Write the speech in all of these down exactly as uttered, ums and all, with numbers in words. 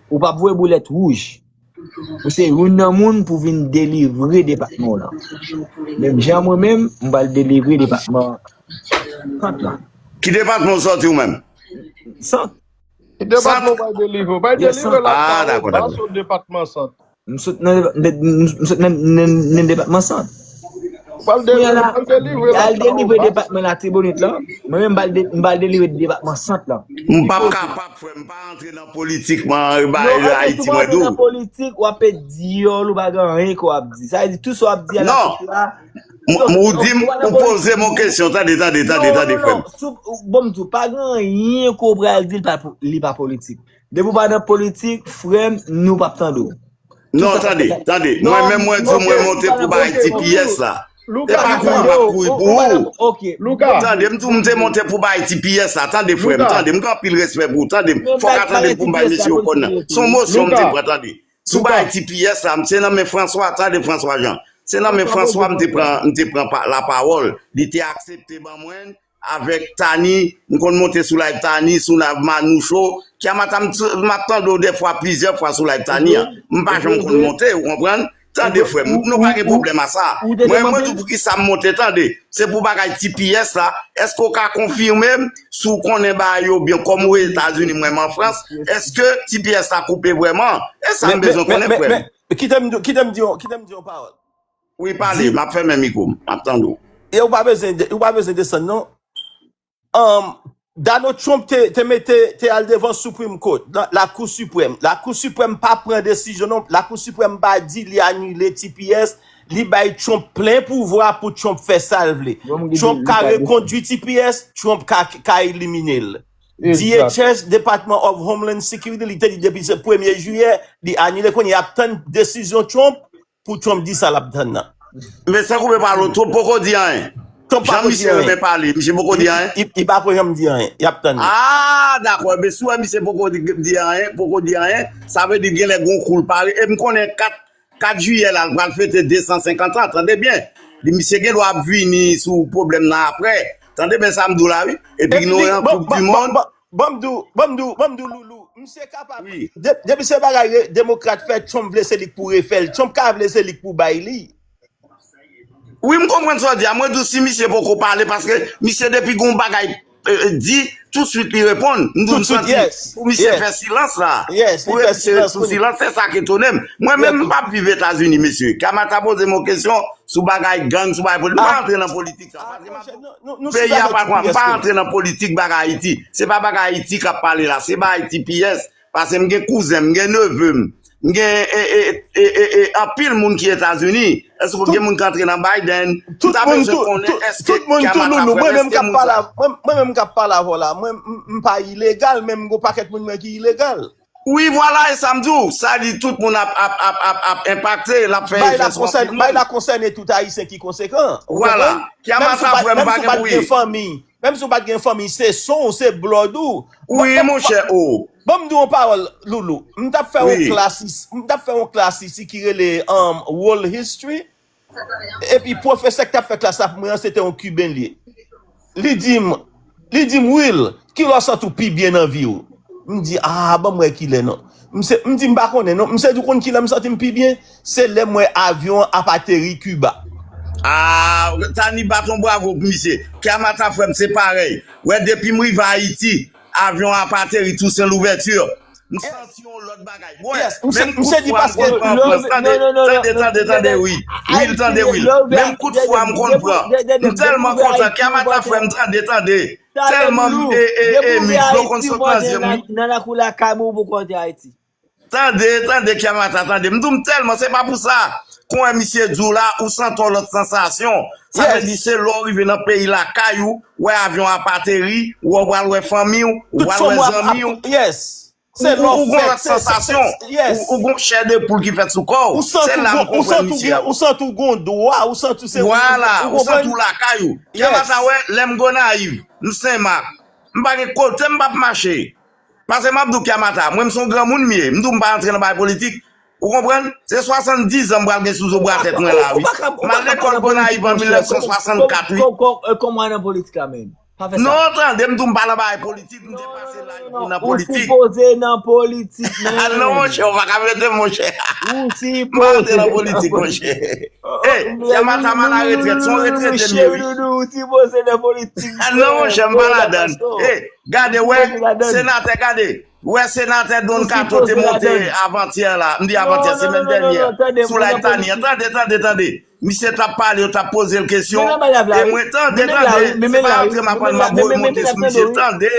Ou p ap voye boulèt wouj. Ou se youn nan moun pou vin delivre depatman w lan. Menm jan mwen menm, m pral delivre depatman Sant lan. Ki depatman w sòti ou menm? Sant. Ki depatman w pral delivre? Ou pral delivre lakay ou, pa sot depatman Sant. M sot nan, m sot nan, nan, nan depatman Sant. Ou pral delivre lakay ou. Al delivre depatman Latibonit lan. Mwen menm, m pral delivre depatman Sant lan. M p ap kapab, frè m, pa antre nan politik, man, ba Ayiti mwen dou. Nan politik, w ap pèdi dyòl, ou pa gen anyen ke w ap di. Sa vle di, tout sa w ap di a la. Ou di m, ou poze m yon kesyon, tande, tande, tande, tande, frè m. Bon, m di w, pa gen anyen ke w pral di, li pa politik. Depi w pa nan politik, frè m, nou p ap tande w. Non, tande, tande. Mwen menm, mwen di w, mwen monte pou bay T P S la. Se pa kouri m ap kouri pou ou. Tande, m di w, m te monte pou bay T P S la. Tande, frè m, tande, m gen anpil respè pou ou. Tande, fòk a tande pou m bay mesye yo kòn nan. Se yon mosyon m te pran, tande. Si w bay T P S la, m se nan men François, tande François Jean. Se nan men François m te pran, m te pran lapawòl. Li te aksepte ban mwen l avèk Tani, m konn monte sou live Tani, sou live Manoucho. Kyamata, m ap tande w dèfwa, plizyè fwa sou live Tani an. M pa janm konn monte, ou konprann? Tande, frè m, nou pa gen pwoblèm a sa. Mwen, mwen di w poukisa m monte, tande. Se pou bagay T P S la. Èske w ka konfime m si w konnen bagay yo byen, kòm ou Etazini, mwen m an Frans? Èske T P S la koupe vrèman? E sa m bezwen konnen, frè m. Kite m di yon pawòl. Wi, pale, m ap fèmen mikwo m, m ap tande w. E ou pa bezwen, ou pa bezwen desann non. Um, Donald Trump te, te mete, te al devan Supreme Court, Lakou Siprèm. Lakou Siprèm pa pran desizyon non. Lakou Siprèm pa di li anile T P S, li bay Trump plen pouvwa pou Trump fè sa l vle. Trump ka rekondwi T P S, Trump ka, ka elimine l. D H S, Department of Homeland Security, li te di depi se premye jiyè, li anile. Kounye a y ap tann desizyon Trump pou Trump di sa l ap tann nan. Men san koupe pale w, Trump poko di anyen. Jan misye renmen pale, misye poko di anyen. Li pako janm di anyen. Y ap tann li. Ah, dakò. Men si w wè misye poko di anyen, poko di anyen, sa vle di genlè gon kou l pare. E m konnen kat, kat jiyè la, l pral fete de san senkant an, tande byen. Li, misye gen dwa ap vini sou pwoblèm nan apre. Tande byen sa m di w la, wi. Epi nou nan Koup di Mond. Ban m di w, ban m di w, ban m di w, Loulou, misye kapab. Depi se bagay demokrat fè, Trump vle se li k pou refè l. Trump ka vle se li k pou bay li. Wi, m konprann sa w di a. Mwen di w si misye poko pale, paske misye depi gen yon bagay di, toutswit li reponn. M di w m santi pou misye fè silans la. Pou misye sou silans, se sa k etone m. Mwen menm, m p ap viv Etazini, mesye. Kyamata poze m yon kesyon sou bagay gang, sou bagay politik. M pa antre nan politik sa. Peyi a pa kwa, m pa antre nan politik bagay Ayiti. Se pa bagay Ayiti k ap pale la, se bagay T P S. Paske m gen kouzen m, m gen neve m, m gen anpil moun ki Etazini. Èske gen moun k antre nan Biden? M ta bezwen konnen èske Kyamata frè m, èske moun sa. Mwen menm k ap pale avè w la, mwen m pa ilegal, men m gen yon pakèt moun mwen ki ilegal. Wi, vwala, e sa m di w. Sa di tout moun ap, ap, ap, ap, ap enpakte, l ap fè efè sou anpil moun. Bagay la konsène tout Ayisyen ki konsekan. Vwala. Kyamata frè m, pa gen pou wi. Menm si w pa t gen fanmi, se son w, se blood ou. Wi, monchè, o. Ban m di w yon pawòl, Loulou. M t ap fè yon klas isi, m t ap fè yon klas isi ki rele World History. Epi pwofesè k t ap fè klas la pou mwen an, se te yon Kiben li ye. Li di m, li di m, Will, kilè w santi w pi byen nan vi w? M di, a, ban m wè kilè non. M di, m pa konnen non. Misye di, w konn kilè m santi m pi byen? Se lè m wè avyon an ap ateri Kiba. A, Tani bat yon bravo pou misye. Kyamata frè m, se parèy. Wè, depi m rive Ayiti, avyon an ap ateri Toussaint Louverture. M santi yon lòt bagay. Bon, menm kout fwa m konn pran an Frans. Tande, tande, tande, wi. Will, tande, Will. Menm kout fwa m konn pran. M tèlman kontan. Kyamata frè m, tande, tande. Tèlman m emi, dlo konn sot nan zye m, wi. Nan lakou lakay mwen, ou poko antre Ayiti. Tande, tande, Kyamata, tande. M di w, m tèlman, se pa pou sa. Kon wè misye di w la, ou santi yon lòt sansasyon. Sa vle di se lè w rive nan peyi lakay ou, wè avyon ap ateri, ou wè w pral wè fanmi w, ou pral wè zanmi w. Ou gon lòt sansasyon. Ou gon chè de poul ki fèt sou kò w. Se la m konprann misye a. Ou santi w gon dwa, ou santi w se ou. Vwala, ou santi w lakay ou. Kyamata wè, lè m Gonayiv, m Senmak, m pa gen kote m p ap mache. Paske m ap di w Kyamata, mwen m se yon granmoun m ye, m di w m pa antre nan bagay politik. Ou konprann? Se swasanndizan m pral gen sou zo bra tèt mwen la wi. M al lekòl Gonayiv an mil nèf san swasannkat wi. Kòman w nan politik la menm? Pa fè sa. Non, tande, m tou m pa nan bagay politik, m te pase laj pou nan politik. Ou sipoze nan politik, men. Ah non, monchè, ou pa ka mete, monchè. Ou sipoze. M pa antre nan politik, monchè. Ey, Kya Mata m a la retrèt, se yon retrete m ye, wi. Ou sipoze nan politik. Ah non, monchè, m pa ladann. Ey, gade, wè, senatè, gade. Wè senatè Don Kato te monte avantyè la, m di avantyè, semèn dènyè, sou live Tani an. Tande, tande, tande. Misye t ap pale, yo t ap poze l kesyon. E mwen, tande, tande, se pa antre m ap pale, m ap voye monte sou misye. Tande,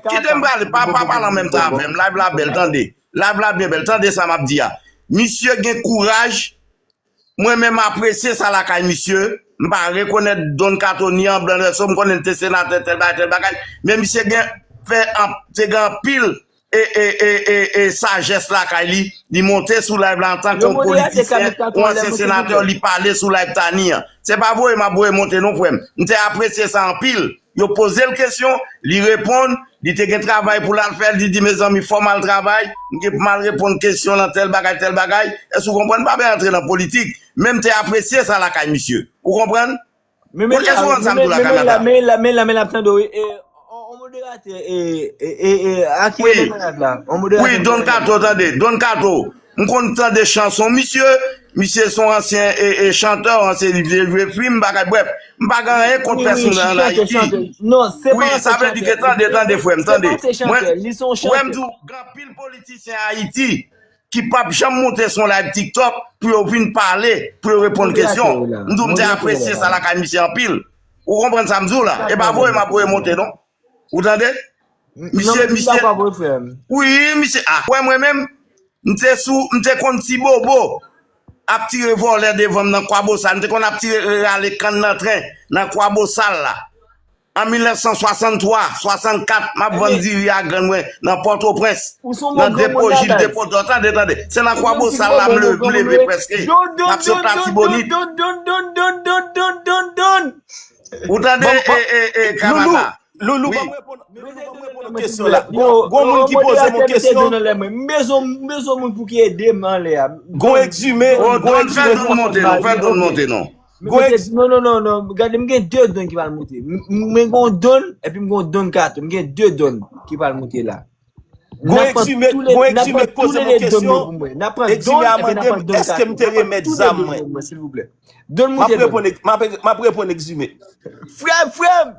kite m prale, pa, pa pale an menm tan avè m. Live la bèl, tande. Live la byen bèl, tande sa m ap di a. Misye gen kouraj. Mwen menm, m apresye sa lakay misye. M pa rekonèt Don Kato ni an blan ni an, m konnen l te senatè, tèl bagay, tèl bagay. Men misye gen, fè an, te gen anpil e, e, e, e, e sajès lakay li. Li monte sou live la antanke yon politisyen, yon ansyen senatè, li pale sou live Tani an. Se pa voye m ap voye monte non, frè m. M te apresye sa anpil. Yo poze l kesyon, li reponn, li te gen travay pou l al fè, li di, mezanmi, fò m al travay, m gen pou m al reponn kesyon nan tèl bagay, tèl bagay. Èske w konprann? M pa bezwen antre nan politik, men m te apresye sa lakay misye. Ou konprann? Ou konprann sa m di w la, Kya Mata? Men la, men la, men la, men l ap tande w, wi. E, on, on moderatè, e, e, e, e, a ki rele malad la? On moderatè. Wi, Don Kato, tande, Don Kato. M konn tande chanson misye, misye se yon ansyen e, e, chantè, ansyen li te jwe fim, bagay, brèf. M pa gen anyen kont pèsonèl an Ayiti. Wi, sa vle di ke, tande, tande, frè m, tande. Mwen, wè m di w, gen anpil politisyen Ayiti ki p ap janm monte sou yon live TikTok pou yo vin pale, pou yo reponn kesyon. M di w, m te apresye sa lakay misye anpil. Ou konprann sa m di w la? E pa voye m ap voye monte, non. Ou tande? Misye, misye. Wi, misye. Ah, wè mwen menm, m te sou, m te konn Ti Bobo ap tire vòlè devan m nan Kwabosal. M te konn ap tire rale kann nan tren nan Kwabosal la. An mil nèf san swasanntwa, swasannkat, m ap vann diri a grann mwen nan Pòtoprens, nan depo Jil, depo Dò. Tande, tande. Se nan Kwabosal la m le-, m leve prèske. M ap sot Latibonit. Ou tande, e, e, e, Kya Mata? Loulou, ban m reponn, Loulou, ban m reponn kesyon la. Gon, gon moun ki poze m yon kesyon. M bezwen, m bezwen moun pou ki ede m anlè a. Gon egzime, gon egzime. Fè Don monte non, fè Don monte non. Non, non, non, non. Gade, m gen de Don ki pral monte. M, m, mwen gon Don, epi m gon Don Kato. M gen de Don ki pral monte la. Gon egzime, gon egzime k poze m yon kesyon. Egzime a mande m, èske m te remèt zam mwen? Don monte, Don. M ap reponn, m ap, m ap reponn egzime. Frè m, frè m!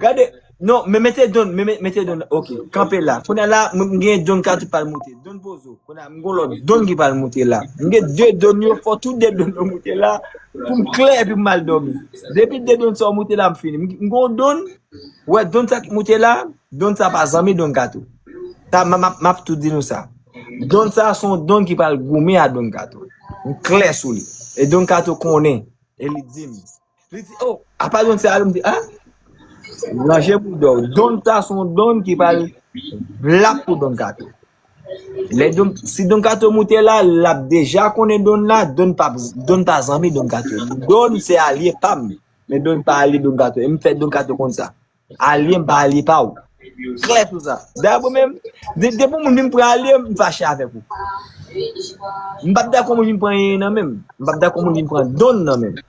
Gade, non, men mete Don, men, men, mete Don, ok, kanpe la. Kounye a la, m, m gen Don Kato pral monte. Don Pozo. Kounye a, m gon lòt Don ki pral monte la. M gen de Don yo, fò tou de Don yo monte la, pou m klè, epi m al dòmi. Depi de Don sa yo monte la, m fini. M, m gon Don, wè, Don sa ki monte la, Don sa pa zanmi Don Kato. Sa, m, m, m ap tou di nou sa. Don sa se yon Don ki pral goumen a Don Kato. M klè sou li. E Don Kato konnen. E li di m. Li di, oh, apa Don sa a? M di, ah? Ranje boudòw. Don sa se yon Don ki pral blap pou Don Kato. Lè Don, si Don Kato monte la, l ap deja konnen Don la, Don pa, Don pa zanmi Don Kato. Don se alye pa m. Men Don pa alye Don Kato. E m fè Don Kato konn sa. Alye m pa alye pa w. Klè sou sa. Dayè mwen menm, de-, depi moun vin pran alye, m fache avèk ou. M p ap dakò moun vin pran anyen nan men m. M p ap dakò moun vin pran Don nan men m.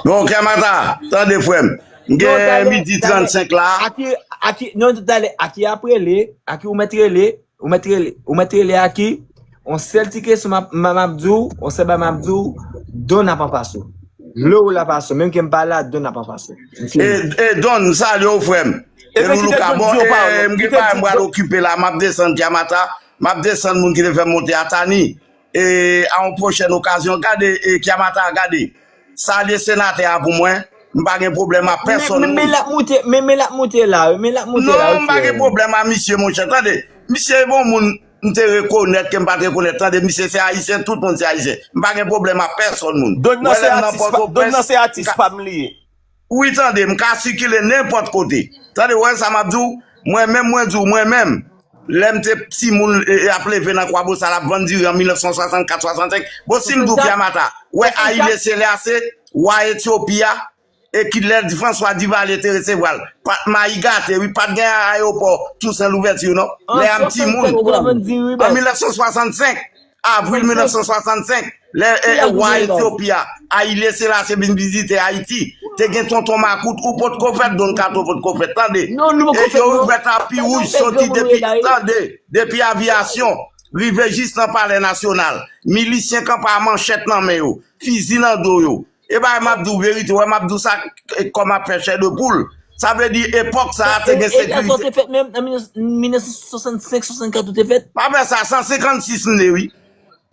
Bon, Kya Mata, tande frè m. M gen midi trannsenk la. Aki, Aki, non, talè, Aki ap rele, Aki ou mèt rele, ou mèt rele, ou mèt rele Aki. On sèl ti kesyon m ap, m, m ap di w, on sèl bagay m ap di w, Don ap anfas ou. Lè w la pas ou, menm ke m pa la, Don ap anfas ou. M fini. E, e, Don, m salye w, frè m. E Loulou Kabon, e, m gen bagay m pral okipe la, m ap desann Kya Mata, m ap desann moun ki te fè m monte a Tani. E, a yon pwochèn okazyon, gade, e, Kya Mata, gade. Salye senatè a pou mwen. M pa gen pwoblèm a pèsonn moun. Men, men, men l ap monte, men, men l ap monte la, men l ap monte la. Non, m pa gen pwoblèm a misye, monchè. Tande, misye e bon moun, m te rekonèt ke m pa t rekonèt. Tande, misye se ayisyen, tout moun se ayisyen. M pa gen pwoblèm a pèsonn moun. Don nan se atis pa m li ye. Wi, tande, m ka sikile nenpòt kote. Tande, w wè sa m ap di w? Mwen menm, mwen di w, mwen menm, lè m te timoun, e, e, ap leve nan Kwabosal, ap vann diri an mil nèf san swasannkat, swasannsenk. Bon, si m di w Kya Mata, wè Ayile Selase, wa Etyopi a, e ki lè François Duvalier te resevwa l, pa t mayi gate, wi, pa t gen ayewopò Toussaint Louverture, non. Lè a m timoun, an mil nèf san swasannsenk, avril mil nèf san swasannsenk, lè, e, e, wa Etyopi a, Ayile Selase vin vizite Ayiti. te gen tonton makout, ou potko fèt, Don Kato potko fèt, tande. Non, nou poko fèt, non. E yo ouvè tapi wouj, soti depi, tande, depi Aviyasyon, rive jis nan Palè Nasyonal. Milisyen kanpe a manchèt nan men yo, fizi nan do yo. E bagay m ap di w verite, wè, m ap di w sa, e, kòm ap fè chè de poul. Sa vle di, epòk sa a, te gen sekirite. E, e, e, sa te fèt menm nan mil nèf san swasannsenk, swasannkat ou te fèt? Pa fè sa, san senkannsis m ne, wi.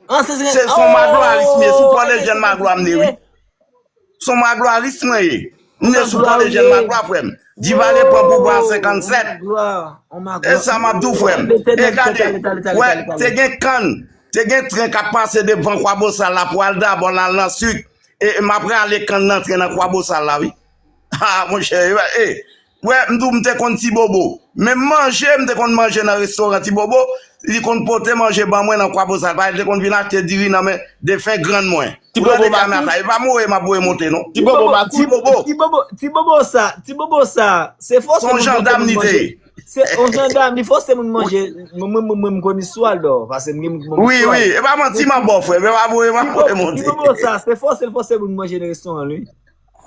An, se, se, se yon Maglwaris m ye, sou Pò Lejèn Maglwa m ne, wi. Se yon Maglwaris mwen ye. M ne sou Pò Lejèn Maglwa, frè m. Divalye pran pouvwa an senkannsèt. E sa m ap di w, frè m. E gade, wè, te gen kann, te gen tren k ap pase devan Kwabosal la pou al dabò nan, nan Sid. E, e m ap rale kann nan tren nan Kwabosal la, wi. Ha, monchè, e, e, wè, m di w m te konn Ti Bobo. Menm manje, m te konn manje nan restoran Ti Bobo. Li konn pote manje ban mwen nan Kwabosal. Paske li te konn vin achte diri nan men defen grann mwen. Ti Bobo Mati. E pa m voye m ap voye monte, non. Ti Bobo Mati. Ti Bobo. Ti Bobo, Ti Bobo sa, Ti Bobo sa, se fòse moun manje. Se yon jandam li te ye. Se yon jandam, li fòse moun manje. Mwen, mwen, mwen, mwen, m konn istwa l dò, paske m gen moun. Wi, wi, e pa manti m ap ba w, frè m, e pa voye m ap voye monte. Ti Bobo sa, se fòse l fòse moun manje nan restoran l, wi.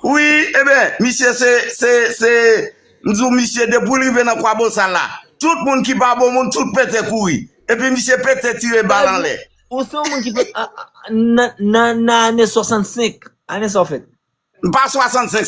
Wi, eben, misye se, se, se, m di w, misye, depi l rive nan Kwabosal la, tout moun ki pa bon moun, tout pete kouri. Epi misye pete tire bal anlè. Ou se yon moun ki fèt a, a, nan, nan, nan ane swasannsenk, ane sa w fèt? M pa swasannsenk,